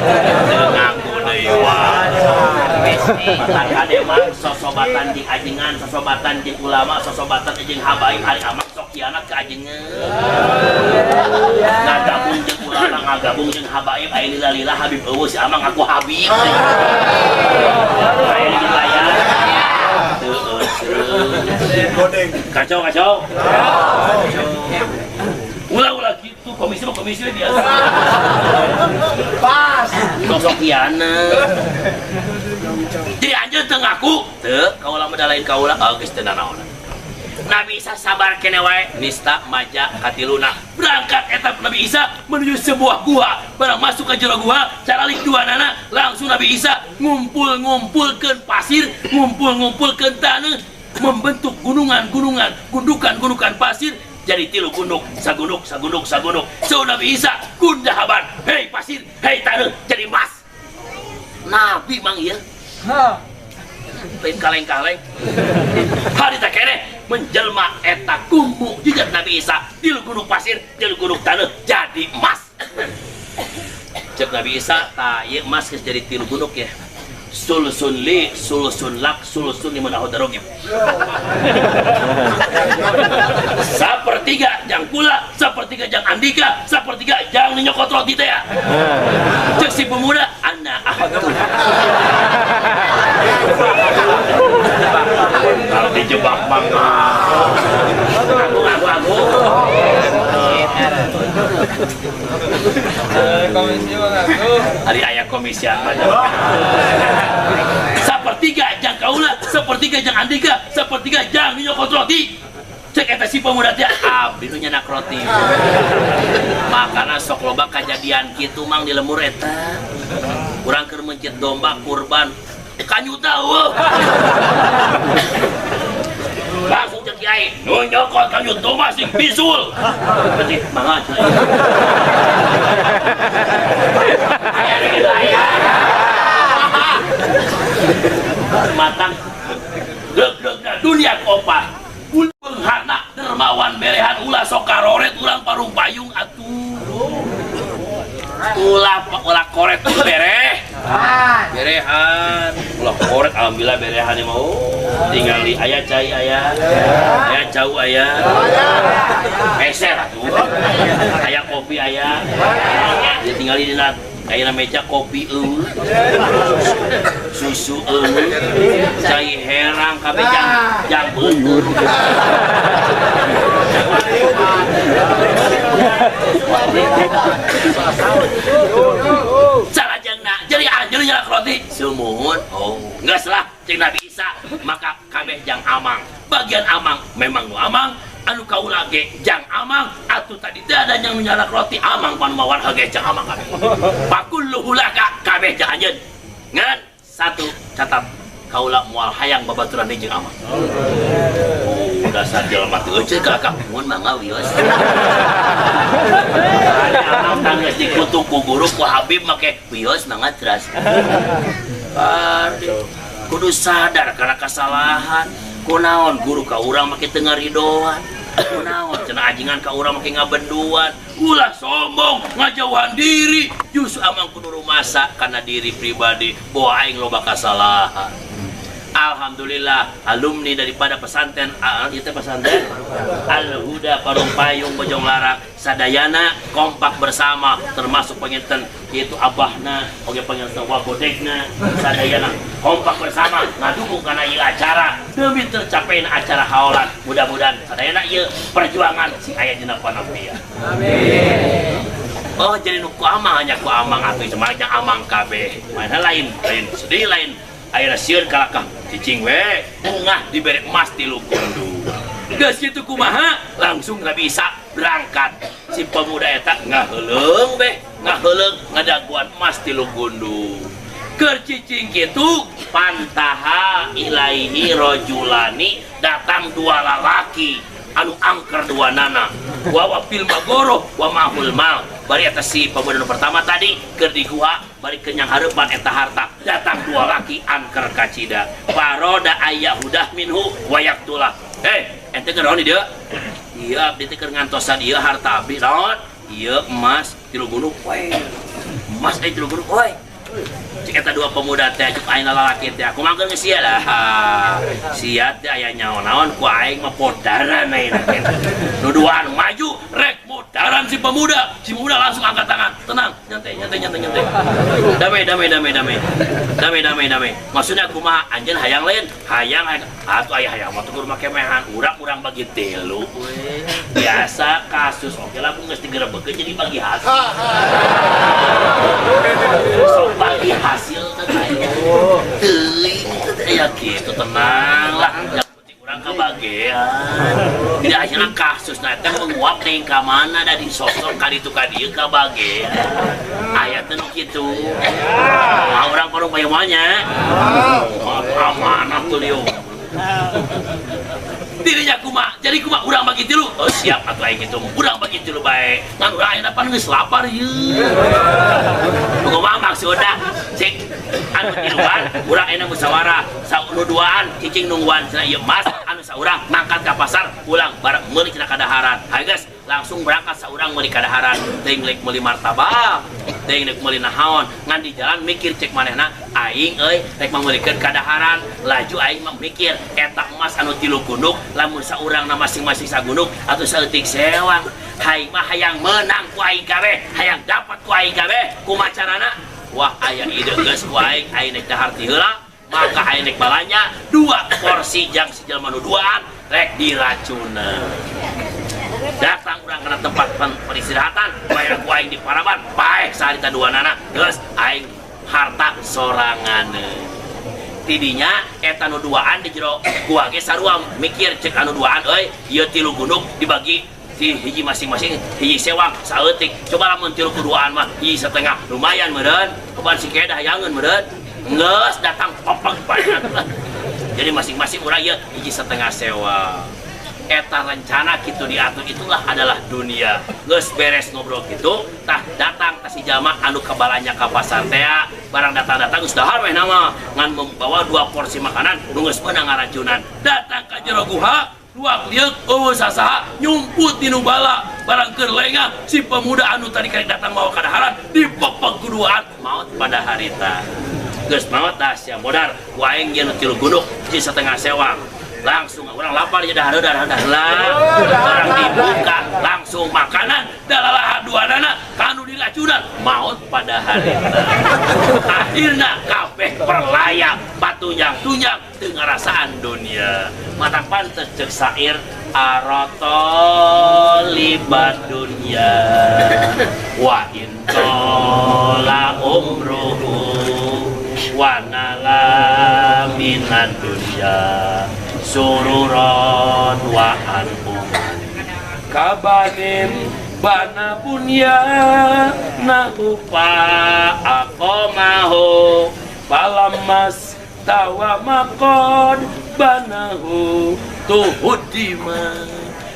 ngaku deui wah. Matan kade mah sosobatan jeung ajengan, sosobatan jeung ulama, sosobatan jeung habaib ari amak sok kianat ka ajengan. Ngagabung jeung ulama, ngagabung jeung habaib aya lila-lila Habib eueuh si amang ngaku Habib. Aya di layar. Kacau kacau. Ulah-ulah gitu, komisi mah komisi biasa. Pas. Sosok kianat. Jadi anjeun teu ngaku, teu kaula mah da lain kaula, oh geus teu nanaonan. Nabi Isa sabar kene wae, nista maja katiluna. Berangkat eta Nabi Isa menuju sebuah gua. Barang masuk ke jero gua, caralik duanana, langsung Nabi Isa ngumpul-ngumpulkeun pasir, ngumpul-ngumpulkeun taneuh, membentuk gunungan-gunungan, gundukan-gundukan pasir jadi tilu gunduk, sagunduk, sagunduk, sagunduk. So Nabi Isa gundahaban, hei pasir, hei taneuh, jadi emas. Nabi mang ieu. Lain kaleng-kaleng. Hari tak kene menjelma eta kumbu jejak Nabi Isa tilu gunung pasir, tilu gunung taneuh jadi emas. Cek Nabi Isa, tah ieu emas geus jadi tilu gunung ya. Sulsun li, sulsun lak, sulsun liman ahodarogib. Sapertiga jang kula, sapertiga jang andika, sapertiga jang nyokot roti teh ya. Cek si pemuda, ana ahadu. Kalau dijebak mah aku. Komisi aku. Hari ayah komisi apa? Sepertiga jang kaula, sepertiga jang andika, sepertiga jang nyokot roti. Cek eta si pemuda teh abdi nu nyanak roti. Makana sok loba kajadian kitu mang di lemur eta. Urang keur mencit domba kurban kanyuta eueuh. Langsung cek kiai, nu nyokot kanyut domba sing bisul. Berarti mangga cenah. Aya kitu aya. Matang deuk-deukna dunia kopat. Beunghana dermawan berehan ulah sok karoret urang parung payung atuh. Ulah ulah koret bereh. Berehan, ulah koret alhamdulillah berehan mau. Tinggal di aya cai aya. Aya jauh aya. Meser atuh. Aya kopi aya. Dia tinggal di dina aya meja kopi eueuh. Susu eueuh. Cai herang kabeh jang beuteung. Salajengna jadi anjeun nyarak roti sumuhun. Oh, geus lah cek Nabi Isa maka kabeh jang amang. Bagian amang memang nu amang, anu kaula ge jang amang atuh tadi teh ada yang nyarak roti amang pan mawar ge jang amang kabeh. Pakulluhu laka kabeh jang anjeun. Ngan satu catat kaula moal hayang babaturan deui jeung amang. Oh, dasar jelema teu euceut ka mun mangga wios. Amang tanggeus dikutuk ku guru ku Habib make wios mangga teras. Kudu sadar kana kesalahan. Kunaon guru ka urang make teu ngaridoan. Kunaon cenah ajingan ka urang make ngabenduan. Ulah sombong ngajauhan diri. Justru amang kudu rumasa kana diri pribadi bahwa aing loba kasalahan. Alhamdulillah alumni daripada pesantren itu pesantren Al-Huda Parung Payung Bojong Larang sadayana kompak bersama termasuk penginten yaitu abahna oge penginten wagodegna sadayana kompak bersama ngadukung kana ieu acara demi tercapaina acara haolan mudah-mudahan sadayana ieu perjuangan sing aya dina panapia. Amin. Oh jadi nu ku amang hanya ku amang atuh cuma nya amang kabeh mana lain lain sedih lain ayeuna sieun kalakah cicing we engah dibere emas tilu gundu. Geus kitu kumaha langsung Nabi Isa berangkat si pemuda eta ngaheuleung beh ngaheuleung ngadaguan emas tilu gundu. Keur cicing kitu pantaha ilaihi rajulani datang dua lalaki anu angker dua nana wa fil magoro wa mahul mal. Bari eta si pemuda nu pertama tadi keur di guha bari kenyang hareupan eta harta datang dua laki angker kacida paroda ayahudah minhu wa yaqtulah. Ente keur naon di dieu? Ieu abdi teh keur ngantosan ieu harta abdi naon? Ieu emas tilu gunung we. Emas euy tilu gunung we. Cik eta dua pemuda teh cuk aing lalaki teh kumaha geus sia lah. Sia teh aya nyaon-naon ku aing mah podaran ayeuna. Nu duaan maju rek modaran si pemuda. Si pemuda langsung angkat tangan. Tenang, nyantai nyantai nyantai nyantai. Damai damai damai damai. Damai damai damai. Maksudnya kumaha anjeun hayang lain? Hayang atuh aya hayang mah tukur make mehan. Urang-urang bagi tilu we. Biasa kasus oke lah geus digerebekeun jadi bagi hasil. Sok bagi hasil teuing teh ya kitu tenang lah. Yang penting urang kabagean. Jadi akhirnya kasus na teh menguap teh ka mana da disosor ka ditu ka dieu kabagean. Aya teh nu kitu. Nah, urang parung payung nya. Amanah tuh lieu. Dirinya kumaha jadi kumaha urang bagi tilu. Oh siap atuh aing kitu urang bagi tilu bae. Ngan urang ayeuna pan geus lapar ieu. Kumaha maksudna cek anu tiluan urang ayeuna musyawarah saunu duaan cicing nungguan cenah ieu emas anu saurang mangkat ka pasar pulang bareng meuli cenah kadaharan. Hayu geus langsung berangkat saurang meuli kadaharan teuing lek meuli martabak. Teuing rek meuli naon ngan di jalan mikir cek manehna aing euy rek mameulikeun kadaharan laju aing mah mikir eta emas anu 3 gunduk lamun saurangna masing-masing sagunduk atuh saeutik sewang aing mah hayang menang ku aing kabeh hayang dapat ku aing kabeh kumaha carana wah aya ide geus ku aing aing rek dahar ti heula maka aing rek balanja 2 porsi jang si jelema nu duaan rek diracunan. Datang urang kana tempat peristirahatan bayar ku aing di paraban paeh saharita duanana geus aing harta sorangan tidinya eta nu duaan di jero gua ge sarua mikir cek anu duaan euy ieu 3 gunduk dibagi si hiji masing-masing hiji sewang saeutik coba lamun 3 duaan mah hiji setengah lumayan meureun kapan si kedah hayangeun meureun geus datang popeng bae jadi masing-masing urang ieu hiji setengah sewang eta rencana kitu diatur itulah adalah dunia geus beres ngobrol kitu tah datang ka si jalma anu kabalanya ka pasar teh barang datang-datang geus dahar weh nama ngan membawa 2 porsi makanan nu geus meunang ngaracunan datang ka jero guha luak lieuk eueuh sasaha nyumput di nu bala barang keur lengah si pemuda anu tadi karek datang mawa kadaharan dipepeg kuduaan maot pada harita geus maot tah sia modar ku aing ye nu 3 gunduk hiji setengah sewang langsung orang lapar ya dah lah orang dibuka langsung makanan dalalah duanana kanu diracunan maut pada hari akhirna kabeh perlaya patunyang-tunyang teu ngarasaan dunia mata pantes ceuk sair aroto libat dunia wa intola umruhu wa nala minan dunia sururon wa an'uman kabanin bana bunya nahupa akomahu palamas tawa makon banahu tuhudima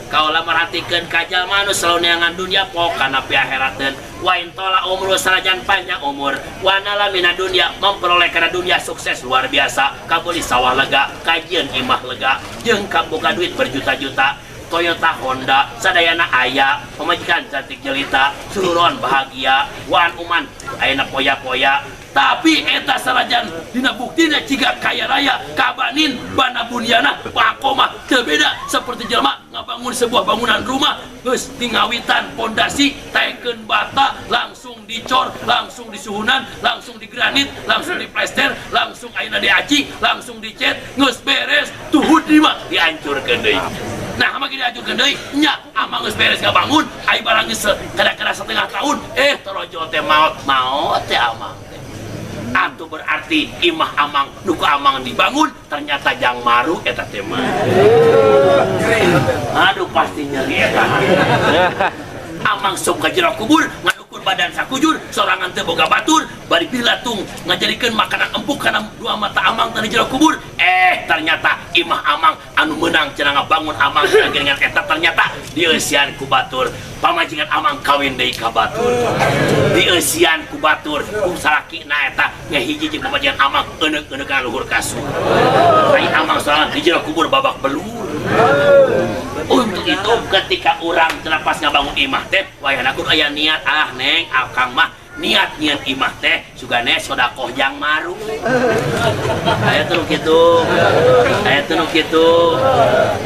kaulah merhatikan kajal manus selalu neangan dunia pokana pi akhirateun wa intola umru sanajan panjang umur wa nala mina dunia memperoleh kana dunia sukses luar biasa kabeli sawah lega kajieun imah lega jeung kaboga duit berjuta-juta Toyota Honda sadayana aya pamajikan cantik jelita sururon bahagia wan uman ayeuna poya-poya tapi eta sanajan dina buktina ciga kaya raya kabanin bana bunyana pakomah teu beda seperti jelema ngabangun sebuah bangunan rumah geus tingawitan pondasi taekeun bata langsung dicor langsung disuhunan langsung digranit langsung diplester langsung ayeuna diaci langsung dicet geus beres tuhud mah dihancurkeun deui. Nah mah dihancurkeun deui nya amang geus beres ngabangun ai barang geus kada-kada setengah tahun torojol teh maot maot teh amang. Atau berarti imah amang nuku amang dibangun ternyata jang maru eta teh mah. Aduh pasti nyeri eta. Amang sok ka jero kubur ngadukur badan sakujur sorangan teu boga batur bari pilatung ngajadikeun makanan empuk kana dua mata amang tadi jero kubur ternyata imah amang anu meunang cenah ngabangun amang dengan eta ternyata dieusian ku batur pamajikan amang kawin deui ka batur dieusian ku batur ku salakina eta ngahiji jeung pamajikan amang euneuh-euneuh kana luhur kasur ai amang sorangan di jero kubur babak belur. Untuk itu ketika orang terlepas ngabangun imah teh wayahna kudu aya niat ah neng akang mah niat niat imah teh sugane sodakoh jang maru aya teu nu kitu aya teu nu kitu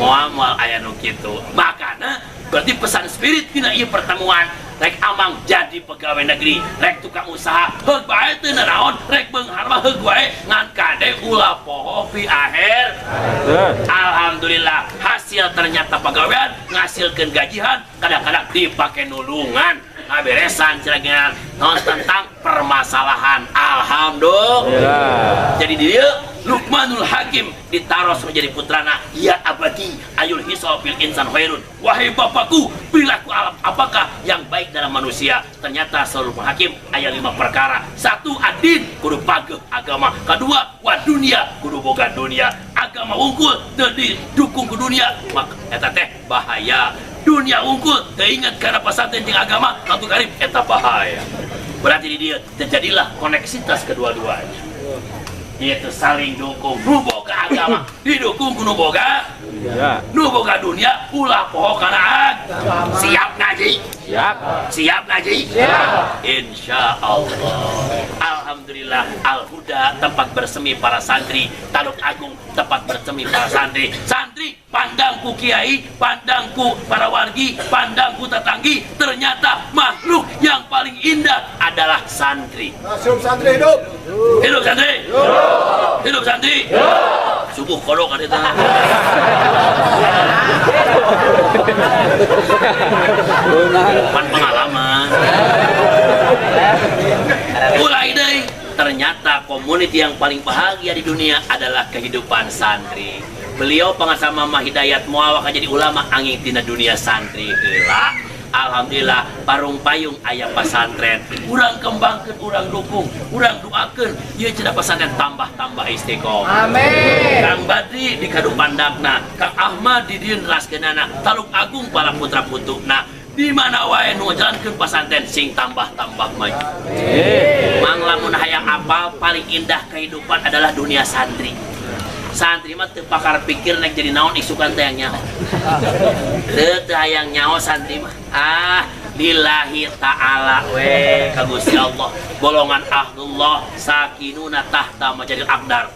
moal moal aya nu kitu makana berarti pesan spirit dina ieu pertemuan rek amang jadi pegawai negeri rek tukang usaha heug bae teu nanaon rek beunghar mah heug wae ngan kade ulah poho fi akhir. Alhamdulillah hasil ternyata pegawaian ngasilkeun gajihan kadang-kadang dipake nulungan ngaberesan cenah non tentang permasalahan. Alhamdulillah. Jadi dia Luqmanul Hakim ditaros menjadi putrana ya abadi ayul hisau fil insan khairun wahai bapakku perilaku apakah yang baik dalam manusia ternyata seluruh hakim ayat 5 perkara. 1 adin kudu pageuh agama, kedua wa dunia kudu boga dunia agama unggul teu didukung ku dunia maka eta teh bahaya dunia unggul teu inget kana pasantren jeung agama atuh karib eta bahaya. Berarti di dieu terjadilah koneksitas kedua-duanya yaitu saling dukung nu boga agama didukung ku nu boga nu boga dunia ulah poho kana siap ngaji. Siap. Siap ngaji? Siap. Insya Allah. Alhamdulillah, Al-Huda tempat bersemi para santri, Taluk Agung tempat bersemi para santri. Santri pandangku kiai, pandangku para wargi, pandangku tetanggi, ternyata makhluk yang paling indah adalah santri. Hidup santri hidup. Hidup santri. Hidup. Hidup santri. Hidup. Subuh kodok ada itu. Pan pengalaman. Mulai deh, ternyata komuniti yang paling bahagia di dunia adalah kehidupan santri. Beliau pangasama Mama Hidayat moal waka jadi ulama angin tina dunia santri heula. Alhamdulillah parung payung aya pasantren. Urang kembangkeun, urang dukung, urang doakeun ieu cenah pasantren tambah-tambah istiqomah. Amin. Kang Badri di Kadupandakna, Kang Ahmad di dieu neraskeunana, Taluk Agung para putra putuna. Di mana wae nu ngajalankeun pasantren sing tambah-tambah maju. Mang lamun hayang apal paling indah kehidupan adalah dunia santri. Santri mah teu pakar pikir nek jadi naon isukan teh yang nyaho. Teu hayang nyaho santri mah. Ah, lillahi ta'ala we ka Gusti Allah. Golongan ahlullah sakinuna tahta majalil aqdar.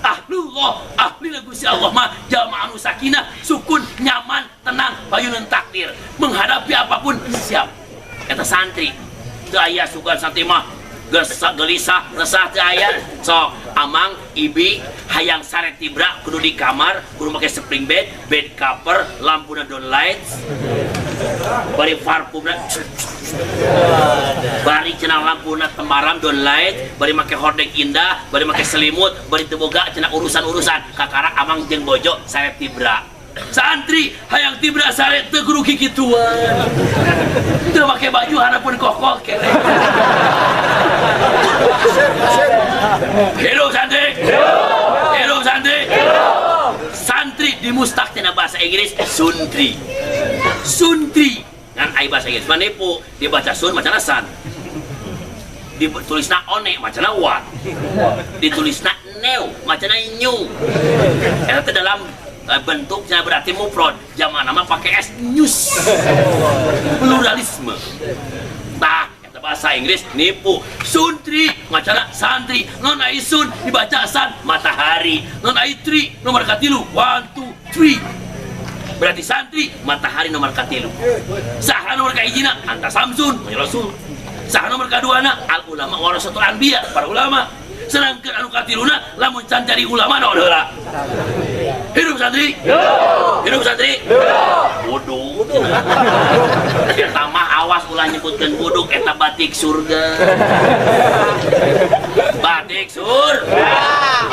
Ahlullah, ahli Gusti Allah mah jalma anu sakinah, sukun, nyaman, tenang, bayuneun takdir. Menghadapi apapun siap. Eta santri. Teu aya sugan santri mah gesak gelisah, resah teu aya. Sok amang ibi hayang sare tibra kudu di kamar, kudu make spring bed, bed cover, lampuna down lights. Bari parfumna bari cenah lampuna temaram down light, bari make hordeng indah, bari make selimut, bari teu boga cenah urusan-urusan kakara amang jeung bojo sare tibra. Santri hayang tibra sare teu kudu kikituan. Teu make baju harapun kokol kene. Hidup santri. Hidup santri. Santri dimustaq tina bahasa Inggris sundri. Sundri ngan ai bahasa Inggris manipu dibaca sun macana san. Ditulisna one macana wan. Ditulisna neu macana nyu. Eta teh dalam bentuknya berarti mufrad, zaman nama pakai s news. Pluralisme. Tah eta bahasa Inggris nipu. Sundri macana santri, non ai sun dibaca san matahari, non ai tri nomor katilu 1 2 3. Berarti santri matahari nomor katilu. Saha nomor kahijina anta Samsun Rasul. Saha nomor kaduana al ulama warasatul anbiya para ulama. Sedangkan anu katiluna lamun can jadi ulama naon heula. Hidup santri. Hidup santri. Buduk. Eta mah awas ulah nyebutkeun buduk eta batik surga. Batik surga.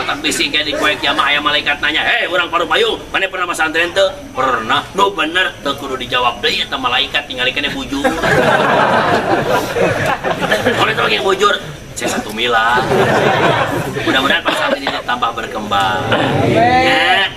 Matak bisi ke di poe kiamat aya malaikat nanya, "Hei urang Parupayung, maneh pernah masantren teu?" "Pernah." "Nu bener teu kudu dijawab deui eta malaikat tingali keneh bujur." Mun eta mah bujur, saya 1 mila. Mudah-mudahan pasantren ini tambah berkembang. Ya,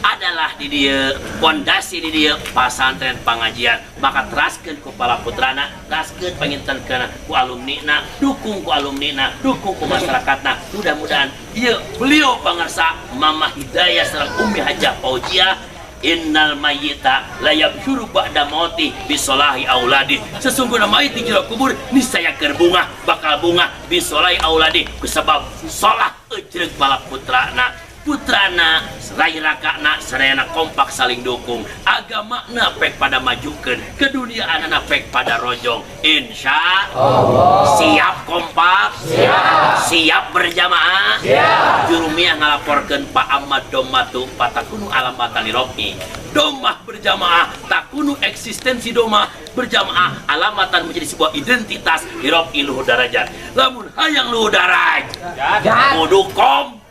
adalah di dia pondasi di dia pasantren pengajian. Maka teraskeun ku para putrana, teraskeun panginten kana ku alumnina, dukung ku alumnina, dukung ku masyarakatna. Mudah-mudahan ieu beliau pangarsa Mama Hidayah sareng Umi Hajah Fauziah. Innal mayyita la yabshuru ba'da mauti bisolahi auladi. Sesungguhnya mayit di jero kubur niscaya keur bungah, bakal bungah bisolahi auladi kusabab solah eureung bala putrana. Putrana, rai rakana, sadayana kompak saling dukung. Agamana pek pada majukeun, keduniaanana pek pada rojong. Insya Allah. Siap kompak, siap, siap berjamaah, siap. Jurumiyah ngalaporkeun Pak Ahmad Domatu patakunu alamatan lirobi. Domah berjamaah, takunu eksistensi domah berjamaah alamatan menjadi sebuah identitas lirobi luhur darajat. Lamun hayang luhur darajat, kudu kom,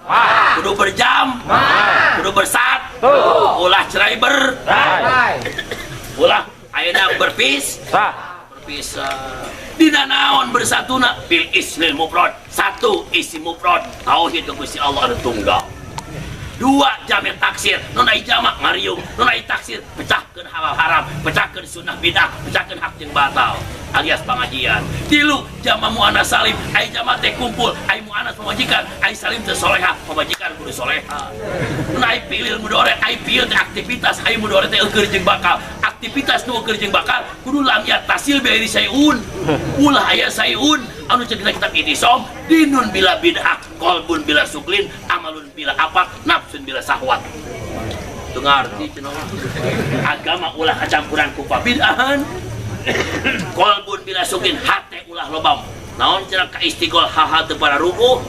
kudu berjam, kudu bersatu, ulah cerai ber, ulah ayeuna berpisah, berpisah. Dina naon bersatuna bil ismil mufrad, satu isi mufrad, tauhid ka Gusti Allah anu tunggal. Dua jami taksir, non ai jamak ngariung, non ai taksir pecahkeun halal haram, pecahkeun sunnah bidah, pecahkeun hak jeung batal alias pengajian. Tilu jama muannas salim, ai jama teh kumpul, ai muannas pamajikan, ai salim teh soleha, pamajikan kudu soleha. Non ai fiil mudore, ai fiil teh aktivitas, ai mudore teh eueur jeung bakal. Aktivitas nu keur jeung bakal kudu lam yattasil bi sayun. Ulah aya sayun anu cek dina kitab I'tisom dinun bila bid'ah, qalbun bila suklin, amalun bila afaq, nafsun bila sahwat. Teu ngarti cenah. Agama ulah kacampuran ku bid'ahan. Qalbun bila suklin, hate ulah loba. Naon cenah ka istighol hal-hal teu pararuguh.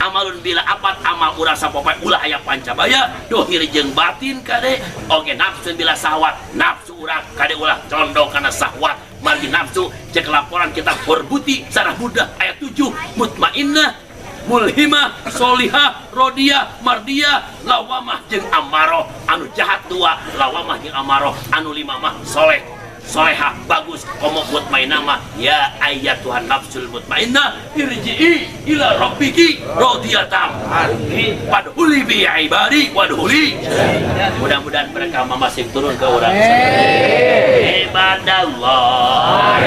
Amalun bila apat, amal urang sapopoe ulah aya pancabaya, dohir jeung batin kade. Oge nafsu bila sahwat, nafsu urang kade ulah condong kana sahwat. Margi nafsu cek laporan kitab Horbuti Sarah Buddha ayat 7, mutmainnah, mulhimah, solihah, rodiyah, mardiyah, lawamah jeung amaroh. Anu jahat dua, lawamah jeung amaroh, anu lima mah soleh. Soleha bagus, komo mutmainnah mah ya ayat Tuhan nafsul mutmainnah irji'i ila rabbiki radiyatan fadkhuli bi ibadi wadkhuli. Mudah-mudahan mereka masih turun ke urang. Ibadallah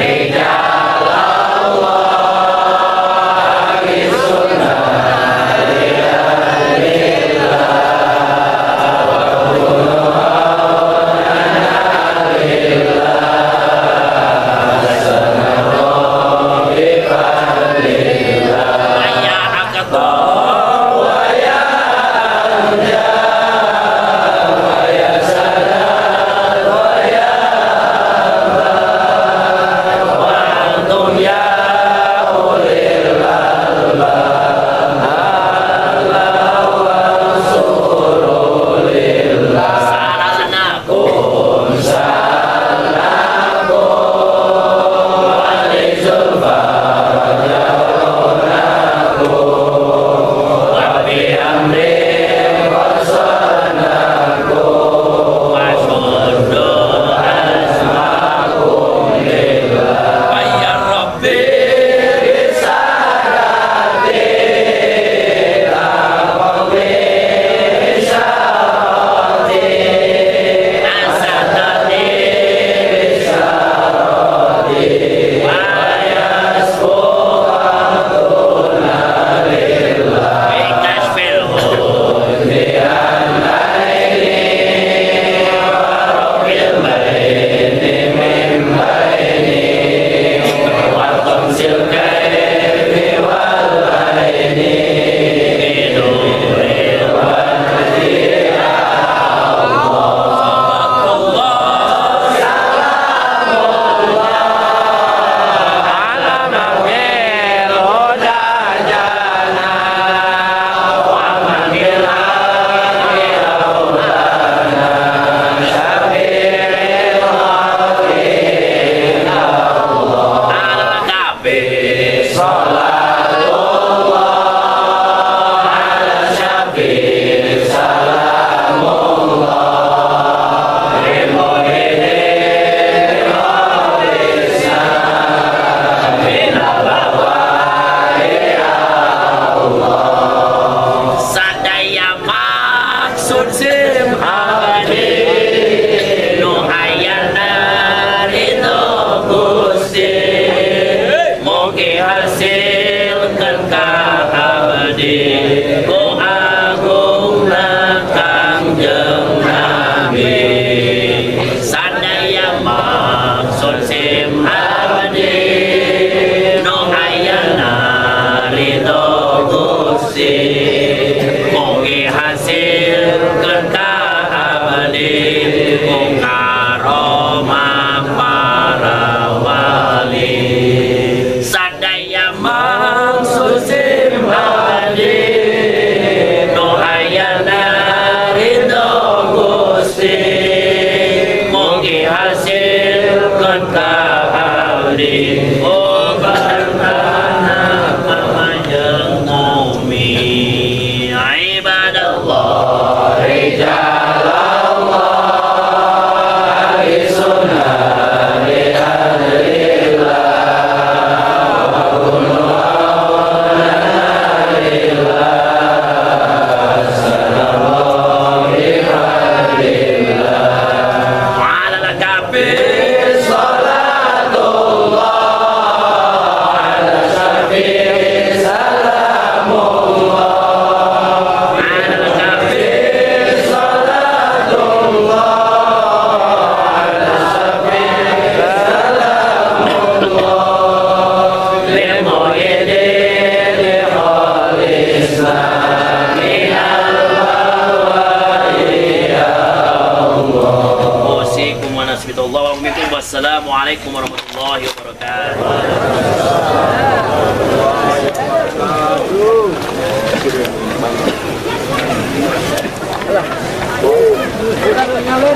Assalamualaikum warahmatullahi wabarakatuh.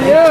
Ya.